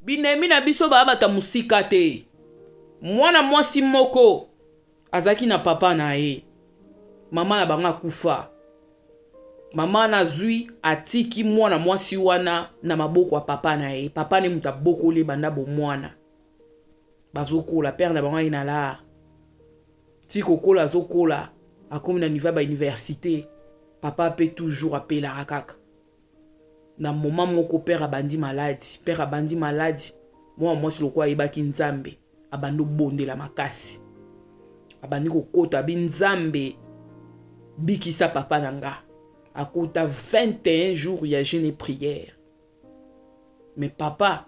Binemi na biso baa bato ya mosika te. Mwana mwasi moko azalaki na papa na ye, mama na bango akufa. Mama wana azwi atiki mwana mwasi wana na maboko ya papa na ye. Papa ne moto abokoli ye banda bomwana. Bazokola, père na bango aye na lar. Ti kokola azokola, akomi na niveau ya ba université. Papa pe toujours apelaka kaka. Na moment moko père abandi maladi, père abandi maladi, mwana mwasi lokola ayebaki Nzambe, abandi obondela makasi. Abandi kokota abi Nzambe bikisa papa na nga. Akota 21 jours ya jeûne et prière. Mais papa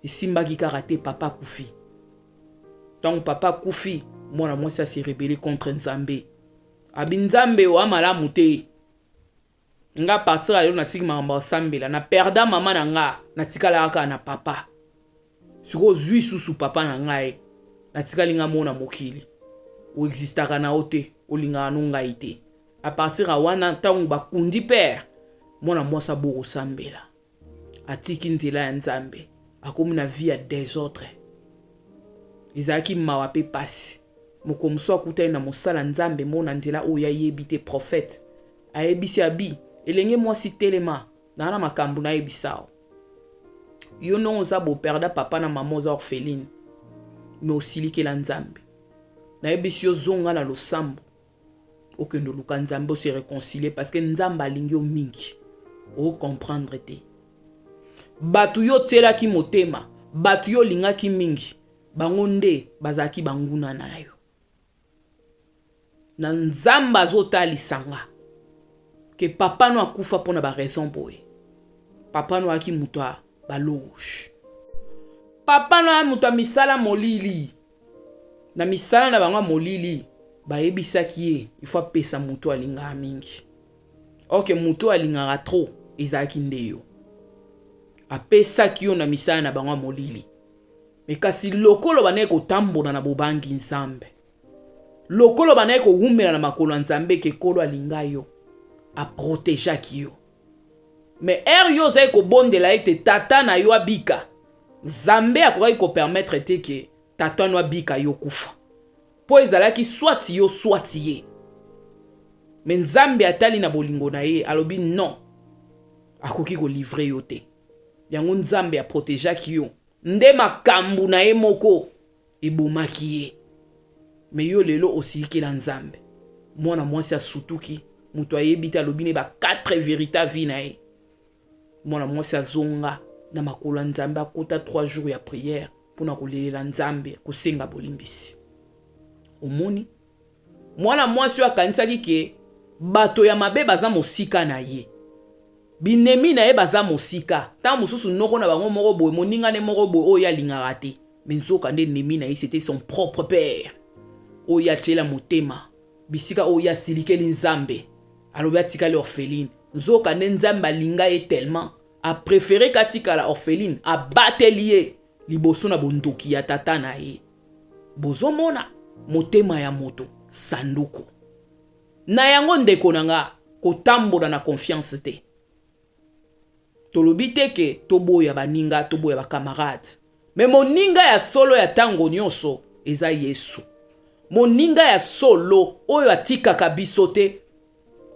esimbaki kaka te, papa akufi. Tango papa akufi, mwana mwasi a se rebeller contre Nzambe. Abi Nzambe oa malamu te. Nga pasteur ya lelo natiki makambo ya kosambela na perda mama na nga natikalaka kaka na papa sikoyo ozwi susu papa na ngai natikali nga mona mokili oexistaka na yo te olingaka no ngai te a partir ya wana ntango bakundi père mwana mwasi abokosambela atiki nzela ya nzambe akomi na vie ya desordre ezalaki mawa pe pasi mokolo mosusu akutani na mosala nzambe moko na nzela oyo ayebi te prophète ayebisi abi elenge mwasi telema naa na makambo nayebisa yo yo ndongo oza boperda papa na mama oza orpheline me osilikela nzambe nayebisi yo zonga na losambo okende oluka nzambe ose réconcilier parce que nzambe alingi yo mingi ocomprendre te bato yo otielaki motema bato yo olingaki mingi bango nde bazalaki banguna na yo na nzambe azotalisa nga ke papa no akufa mpo na baraison boye papa no ayaki moto ya baloge papa no aya moto ya misala molili Na misala na bango ya molili, bayebisaki ye il faut apesa moto alingaka mingi. Ok, moto alingaka trop ezalaki nde yo. Apesaki yo na misala na bango ya molili. Me kasi lokolo bandaki kotambola na bobangi Nzambe, lokolo bandaki kowumela na makolo ya Nzambe ke Nkolo alinga yo, aprotegeaki yo. Me heure yo ozali kobondela ete tata na yo abika, Nzambe akokaki kopermettre te ke tata no abika yo kufa po ezalaki soit yo soit ye me nzambe atali na bolingo na ye alobi non akoki kolivre yo te yango nzambe aprotegeaki yo nde makambo na ye moko ebomaki ye me yo lelo osilikela nzambe mwana mwasi asutuki moto ayebi te alobi ne ba 4 verite vie na ye Mwana mwasi azonga na makolo ya Nzambe, akota 3 jours ya prière mpona kolelela Nzambe, kosenga bolimbisi. Omoni mwana mwasi oyo akanisaki ke bato ya mabe baza mosika na ye, binemi na ye baza mosika, ntango mosusu noko na bango moko boye, moninga ne moko boye oyo ye alingaka te, me nzoka nde ennemi na ye c'était son propre père oyo ye atiela motema, bisika oyo ye asilikeli Nzambe, alobi atikali orpheline. Nzoka nde Nzambe alinga ye tellement a prefere katikala orpheline, abateli ye liboso na bondoki ya tata na ye. Bozomona motema ya moto sanduku na yango. Ndeko na nga, kotambola na confiance te. Tolobi te ke toboya baninga, toboya bacamarade, me moninga ya solo ya ntango nyonso eza Yesu. Moninga ya solo oyo atikaka biso te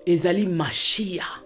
ezali Mashiya.